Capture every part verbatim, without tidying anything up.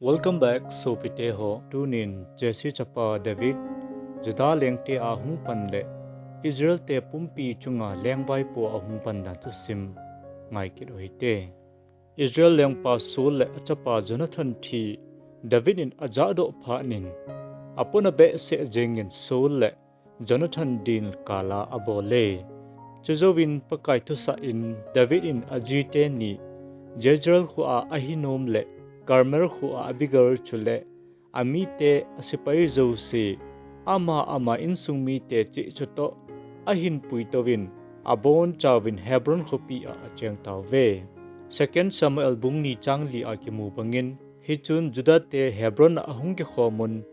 Welcome back, sopite ho. Tunin Jesse chapa David, Judah lengte a hung pan le Israel te pumpi chunga lengvaipo a hung pan dan thusim ngai kit u hite. Israel lengpa Saul le achapa Jonathan thi David in ajahdoh phat in, apona behseh jengin Saul le Jonathan din kala abol e. Chujouvin Pakai thusah in David in ajite ni Jezreel khoa Ahinoam le Carmel khoa Abigail chule amite, asepai jouse, ama ama insung mite cheh chutoh ahin puitouvin, abonchauvin Hebron khopi a acheng tauve. Second Samuel bung ni chang li a kimu bangin, hichun Judah te Hebron a ahung kikhom un,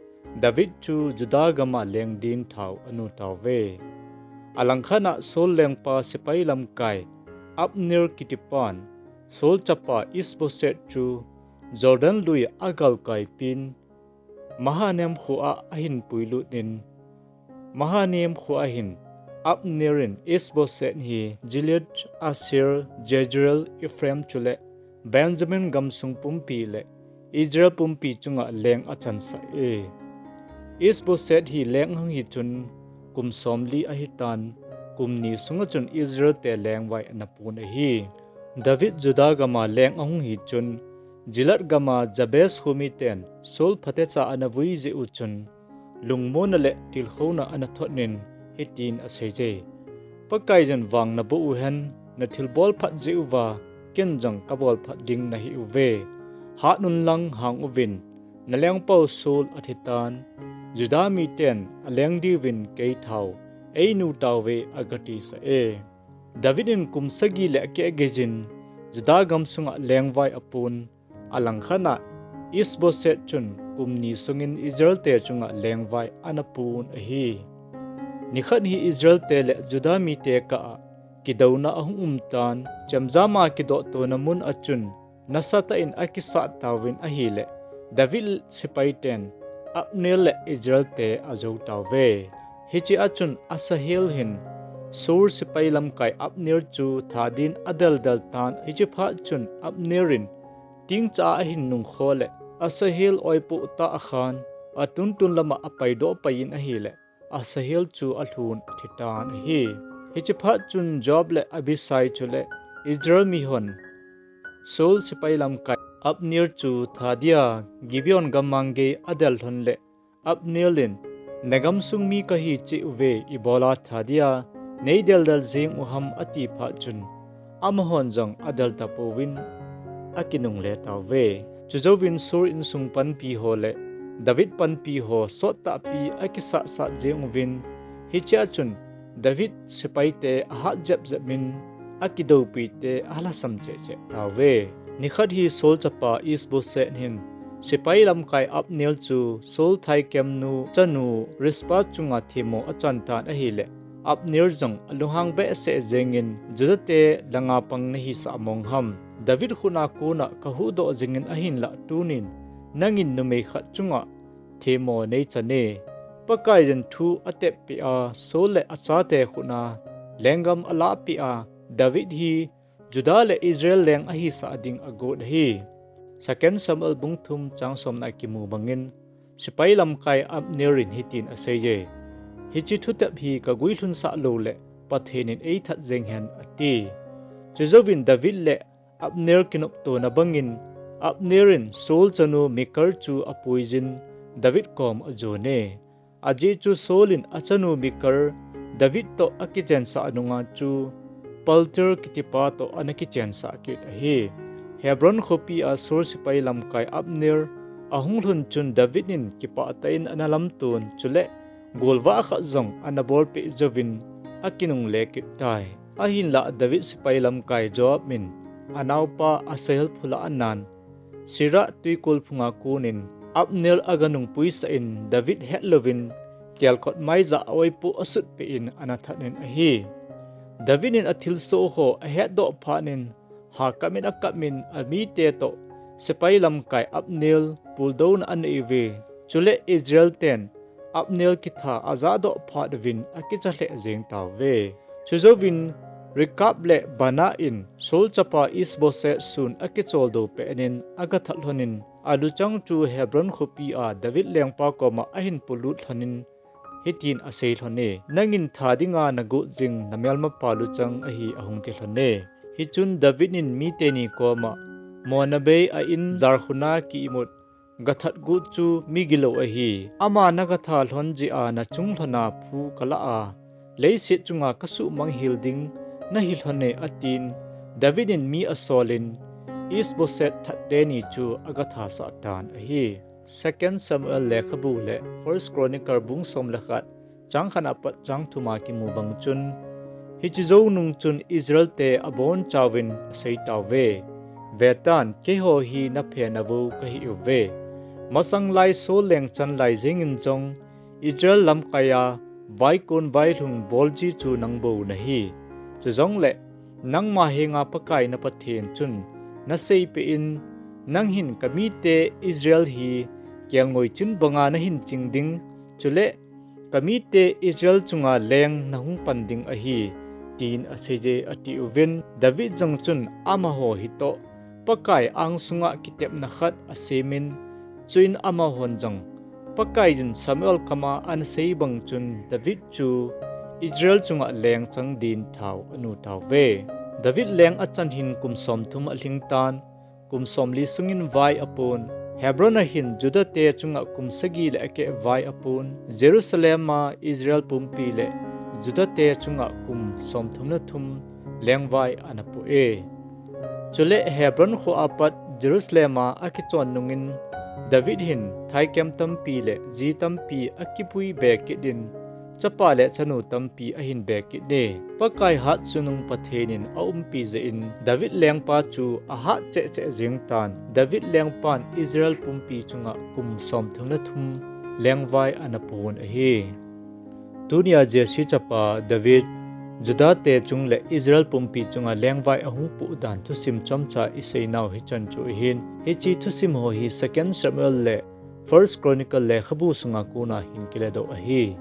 David chu Judah gam a leng din thao anu tauve. Alangkhat a Saul lengpa sepai lamkai Abner kitipan, Saul chapa Ishbosheth chu Jordan lui a agalkai pin, Mahanaim khoa ahin puilut in, Mahanaim khoa hin Abner in Ishbosheth hi Gilead, Asher, Jezreel, Ephraim chule Benjamin gamsung pumpi le Israel pumpi chunga leng achansah e. Ishbosheth hi leng ahung hi chun kum somli ahitan, kum ni sunga chun Israel te lengvai ana pun ahi. David Judah gam a leng ahung hi chun, Gilead gam a Jabes khomi ten Saul phatecha ana vui jeh u chun, lungmonna le tilkhouna ana thot in hitin asei e: Pakaiyin vang naboh u hen, nathilbol phat jeh uva ken jong kabol phat ding nahi uve. Hat un lang hang uvin, nalengpau Saul athitan, Judah miten aleng diuvin kei thao einu tauve, agatisah e. David in kum sagi le akeh geiyin Judah gamsunga lengvai apun, alangkhat a Ishbosheth chun kum ni sungin Israel te chunga lengvai ana pun ahi. Nikhat hi Israel te le Judah mite kah a kidouna ahung umtan, chemjam a kidohtona mun a chun nasatah in akisat tauvin ahile, David sepai ten Abner le Israel te ajou tauve. Hiche a chun Asahel hin Saul sepai lamkai Abner chu that din adeldel tan, hiche phat chun Abner in tingcha a ahin nungkho le, Asahel oipoh tah a khan, atuntun lama apaidoh pai in ahile, Asahel chu alhun athitan ahi. Hiche phat chun Joab le Abishai chule Israel mihon Saul sepai lamkai Abner chu that dia Gibeon gammang gei adel lhon le, Abner in, nagamsung mi kahi cheh uve, ibola that dia neideldel jeng u ham, ati phat chun, amahon jong adel tapouvin akinungle tauve. Chujouvin Saul insung panpi ho le David panpi ho sottahpi akisahsah jeng uvin, hiche a chun David sepai te ahat jepjep in, akidoupite alhasam chehcheh tauve. Nikhat hi Saul chapa Ishbosheth hin sepai lamkai Abner chu Saul thaikemnu chanu Rizpah chunga themmo achan tan ahile, Abner jong alunghang behseh jengin, Judah te langa pang nahisah mong ham? David khutna kona kahuhdoh jingin, ahinlah tunin nangin numei khat chunga themmo neichan e. Pakaiyin thu ateppeh a, Saul le achate khutna lenggam alahpeh a, David hi Judah le Israel leng ahisah ding agot ahi. Second Samuel bung thum chang somna a kimu bangin, sepai lamkai Abner in hitin aseiye: Hiche thutep hi kaguilhunsah loule Pathen in eithat jeng hen, ati. Chujouvin David le Abner kinoptona bangin, Abner in Saul chanu Mikal chu apuiyin, David kom ajon e. Ajeh chu Saul in achanu Mikal David toh akichensah nunga chu Paltiel kitipa toh ana kichensah kit ahi. Hebron khopi a Saul sepai lamkai Abner ahung lhun chun David in kipah tah in ana lamton, chule golvah khat jong ana bolpeh jouvin akinungle kit tai. Ahinlah David sepai lamkai Joab in anaopa Asahel phulah anan, Sirah twikol phunga konin Abner aga nungpuisah in, David hetlouvin kelkot maija a oipoh asutpeh in ana that in ahi. David in athilsoh ho ahetdoh phat in, ha kamin akamin amite toh sepai lamkai Abner puldouna aneiuve. Chule Israel ten Abner kitha ajahdoh phat uvin akicha lheh jeng tauve. Chujouvin Rekab le Baanah in Saul chapa Ishbosheth sun akicholdo peh in agathat lhonin, aluchang chu Hebron khopi a David lengpa koma ahin polut lhonin, hitin asei lhone, Nangin that dinga nagot jing namelmapa luchang ahi, ahung ti lhone. Hichun David in miteni koma, Mo nabei a in jarkhuna ki-imut, gathat got chu mi gilou ahi. Ama nagatha lhon jeh a nachung lhona phu kalah a, leiset chunga kasuhmang hel ding nahi lhone, atin, David in mi asolin, Ishbosheth thatteni chu agatha sah tan ahi. Second Samuel lekhabu le First Chronicle bung som le khat, chang khat apat chang thum a kimu bang chun, hiche jou nung chun Israel te abonchauvin asei tauve, Vetan, keiho hi naphe navou kahi uve. Masang lai Saul lengchan lai jengin jong Israel lamkai a vaikon vailhung bol ji chu nang bou nahi. Chujongle, nangma henga Pakai na Pathen chun naseipeh in, nang hin kamite Israel hi kelngoi chin banga nahin ching ding, chule kamite Israel chunga leng nahung pan ding ahi, tin aseije, atiuvin. David jong chun amaho hitoh Pakai angsunga kitepna khat asemin, chuin amahon jong Pakai in Samuel kama anasei bang chun David chu Israel chunga leng chang din thao anu tauve. David leng achan hin kum somthum alhing tan, kum somli sungin vai apon. Hebron a hin Juda te chunga kum sagi le akeh vai apon. Jerusalem a Israel pumpi le Juda te chunga kum somthum le thum lengvai anapoh e. Chule Hebron kho apat Jerusalem a akichon nungin David hin thaikem tampi le ji tampi akipui be kit in, chapa le chanu tampi ahin be kit e. Pakai hatchungnung Pathen in aumpi jeh in David lengpa chu ahat cheh cheh jeng tan. David lengpan Israel pumpi chunga kum somthum le thum lengvai anapon ahi. Tunia Jesse chapa David, Juda te chung le Israel pumpi chunga lengvai ahung poh dan thusim chomcha iseinau hichan chu ahin. Hiche thusim ho hi Second Samuel le First Chronicle lekhabu sunga kona hin kiledoh ahi.